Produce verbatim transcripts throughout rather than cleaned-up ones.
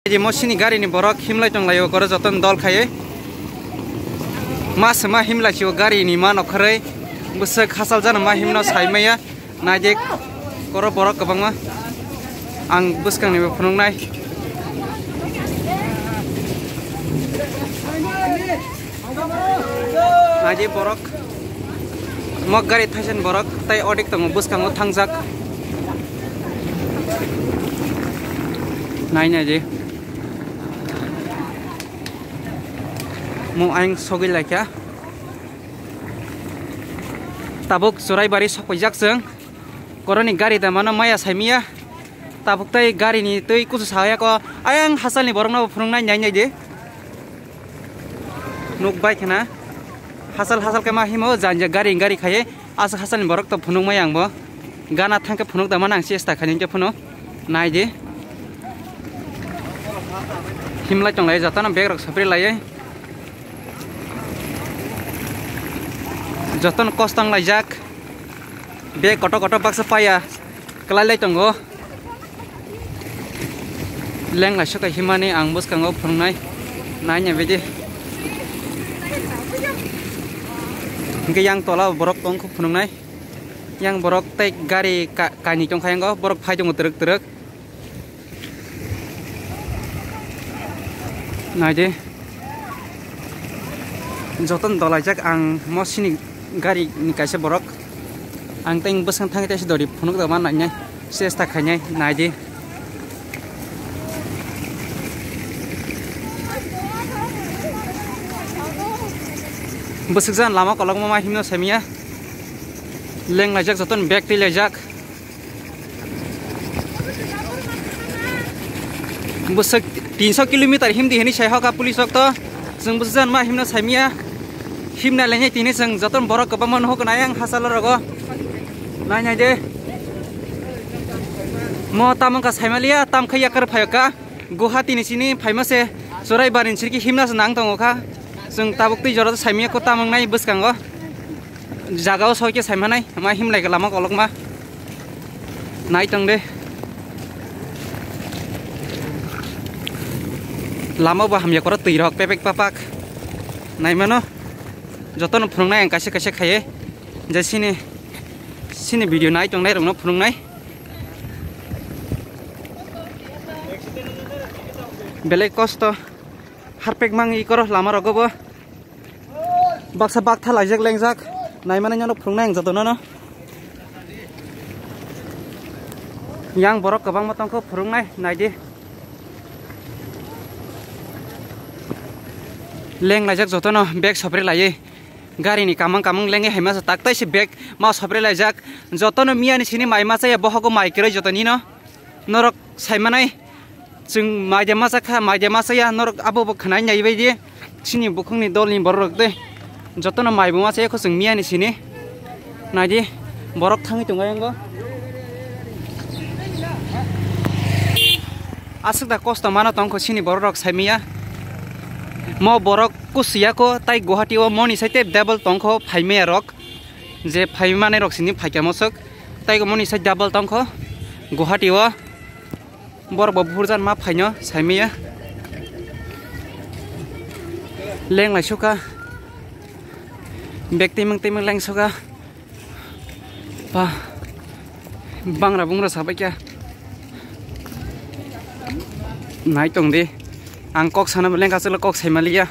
Mo sini gari ni borok himlai tong lai o, koro joto ni dol khai. Ma se ma himlai si o gari ni ma nokharoi. Bwswk hachal jana ma himno sai maya. Naidi koro borok kwbangma. Ang bwskang ni bo phunuk nai. Naidi borok. Mo gari thaisen borok tai odik tongo bwskango thangjak. Nai naidi. Mo ayang sogwi laikha. Tabuk Churaibari sokphaijak chwng. Koroni gari da mano maya saimia. Tabuk tai gari ni twi kusu sahaya ko. Ayang hachal ni borok no phunuk nai nai nai di. Nuk bai khena. Hachal hachal khe ma himo janja gari gari khaye. Asa hachal ni borok to phunuk maya ang bo. Gana thang khe phunuk da mano ang chesta khaini khe phunuk. Nai di. Himlai tong lai joto no bag rok sopri lai. Joto no kostong laijak. Bag koto koto baksa paya. Kwlai lai tongo. Leng laisok himani ang bwskango phunuknai. Naina bidi. Hingke yang tola borok tong kho phunuknai. Yang borok tei gari ka-, kainwi tongkha yango. Borok phai tongo twrwk twrwk. Naidi. Joton dolaijak ang mo sini gari ni kaisa borok. Ang teng bwsang thangwi tei dori phunuk da ma nainai. Chesta khainai naidi. Bwswk jan lama kolokma ma himno saimia. Leng laijak joton bag twi laijak. Bwswk tinso kilometer himdi hini sai hoka police rok to. Chwng bwswk jan ma himno saimia. Himna lengnai tini chwng joton borok kwbangma nuhuk nai ang hachalo rogo. Nai nai de. Mo tamo ka saimaliya tam khai yakar phayoka. Guwahati ni sini phaima se Churaibari ni sirki himna se nang tongo kha. Chwng tabuk twi jora saimia ko tamo nai bwskango. Jaga o soi khe saimanai, ma himlai lama kolokma. Nai tong de. Lama bo hamya koro twi rok pepek papak. Nai mano. Joto no phunuknai ang kaisa kaisa khaye. Je sini, sini video nai tongnai rok no phunuknai. Belai kosto. Harpek mang ikoro lama rogo bo. Baksa baktha laijak lengjak. Naimani nano phunuknai ang jotono no. Yang borok kwbangma tongkho phunuknai naidi. Leng laijak jotono bag sopri laiwi. Gari ni kamang kamang lengwi haima sa tak tai se bag ma sopri laijak. Jotono miyani sini mai ma chaya bohogo mai kwrwi jotonino. Norok saimanai. Chwng mai de masa kha, mai de masa ya, norok abo bo khwnai nai bai di. Chini bukhukni dolni borok rok de. Jotono mai bo masa ya kho chwng miyani sini. Nai di, borok thangwi tongo yango. Aswk da kosto mano tongkho chini borok rok saimaya. Mo borok kusiya kho tai Guwahati o moni sai te double tongkho phaimaya rok. Je phaimanai rok sini phaikha mosok. Tai moni sai double tongkho Guwahati o. Borok bo buphurjan ma phaino saimaya. Leng lai sukha. Bek timung timung leng sukha. Pa. Bangra bungra sabaikha. Nai tong di. Ang kok sana leng kasalo kok saimaliya.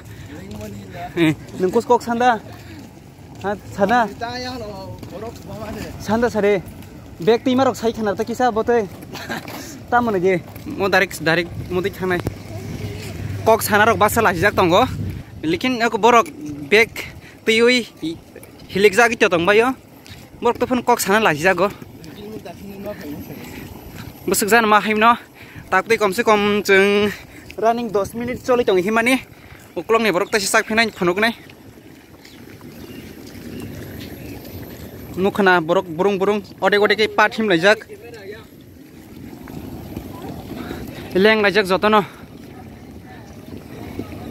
Eh, nung kus kok sanda. Ha, sana. Sanda sare. Bag twi marok sai khana ta kisa bote. Tamoni je. Mo direct, direct mo twi thanai. Kok sana rok basa lajak tongo. Lekin ako borok bag twi ui hilik jagwi to tong bayo. Borok to phun kok sana lajago. Bwswk jana ma haimno. Tak twi kom se kom chwng running dos minute choli tong himani. Uklok ni borok taisa sak phinai phunuknai. Nukha na borok burung burung odek odek khe pat him laijak. Leng laijak jotono.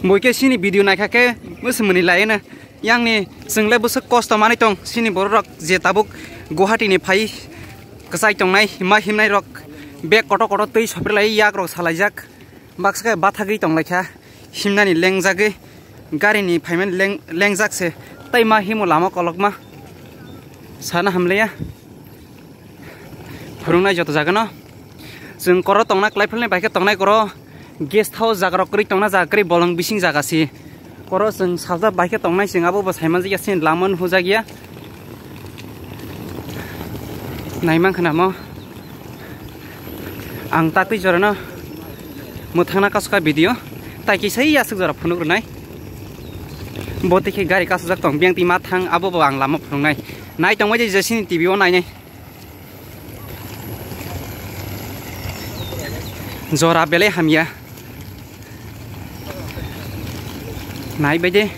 Boi khe sini video naikha khe mwswmani laina. Yang ni chwng le bwswk kosto manwi tong sini borok rok je tabuk Guwahati ni phai kwchai tongnai hima himnai rok bag kotor kotor twi sopri lai yak rok salaijak. Baksa khe bathagwi tonglaikha, himnani lengjagwi, garini phaimani leng-, lengjak se, tei ma himo lama kolokma, sana hamliya. Phwrwngnai joto jagano. Chwng koro tongna Klaiphelni bai khe tongnai koro guest house jaga rok kwrwi tongna jaga kwrwi bolong bising jaga si. Koro chwng salsa bai khe tongnai chwng abo bo saimanjak ya sini lama nuhujak ya. Naimang khna mo. Ang tatwi jorano mwthangna kasu kha video. Tai kisa aswk jora phunuk rwnai. Bo tei khe gari kasujak tong biyang twi ma thang abo bo ang lama phunuknai. Nai tongbai je jesini T V o nainai. Jora belai hamya. Nai bai de,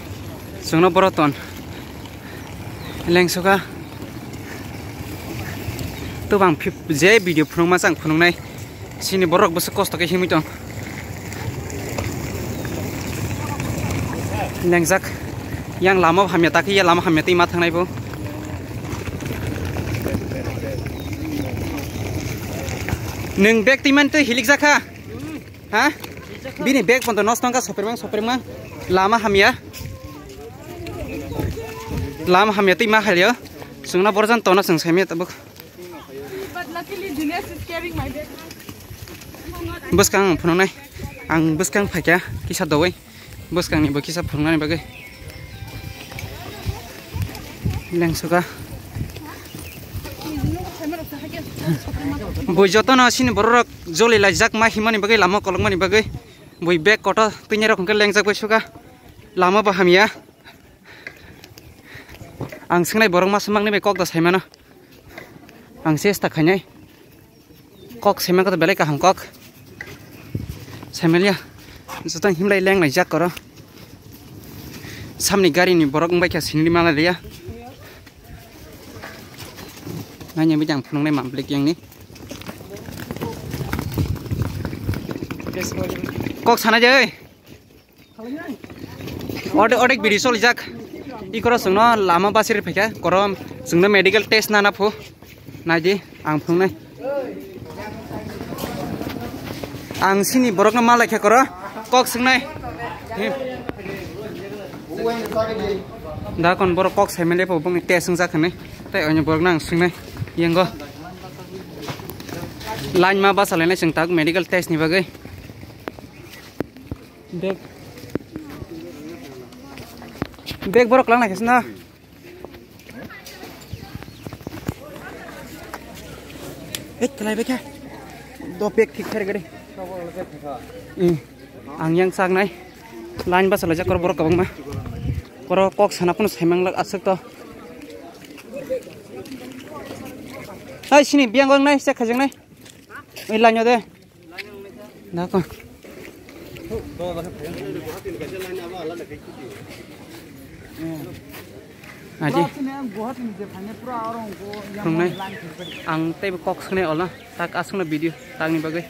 chwngno boro ton. Lengsoka. Tubang phip-, je video phunukma chang phunuknai. Sini borok bwswk kosto khe himwi tong. Lengjak. Yang lama hamya, takhe ya lama hamya twi ma thangnai bo. Nwng bag twi man twi hilik jakha? Ha? Bini bag pondo nosto wngkha, sopremang, sopremang. Lama hamya. Lama hamya twi ma khailio. Chwngno borjan tona chwng saimaya tabuk. But luckily, Julius is carrying my bag. Bwskang ang phunuknai. Ang bwskang phaikha kisa dowai. Bwskangni bo kisa phunuknani bagwi. Lengsoka. Bui jotono sini bororok joli laijak ma himani bagwi lama kolokmani bagwi. Bui bag kotor twini rok hwnkhe lengjak bai suka. Lama bo hamya. Ang swngnai borok masa mangni bai kok da saimano. Ang chesta khainai. Kok saiman khe belai kaham kok. Saimanliya. Joto himlai leng lai jak koro. Samni gari ni borok wngbai kha sinili mala liya. Nanya bidang phunuknai mamblik yang ni. Kok sana jai. Ode, ode biri solijak. Ikoro chwngno lama basiri phaikha, korom chwngno medical test nana phu. Naidi, ang phungnai. Ang sini borokno malaikha koro, kok swngnai. Him. Da kon borok kok saimale pho bongni test wngjak hwnwi. Tai onyo borokno ang swngnai. Yengo. Line ma basa lainai chwng tak medical test ni bagwi. Bag. Bag borok lang naikhe sna. Eh, kelai bag kha. Do bag thik khere gari. Hmm. Ang yang sak nai. Line basa lajak kor borok kwbangma. Koro kok sana phano saimang lak aswk to. Hai sini biang gong nai, sek khajang nai. Oi line o de. Nako. Aji. Phungnai. Ang tei kok swngnai ola. Tak aswkno video. Takni bagwi.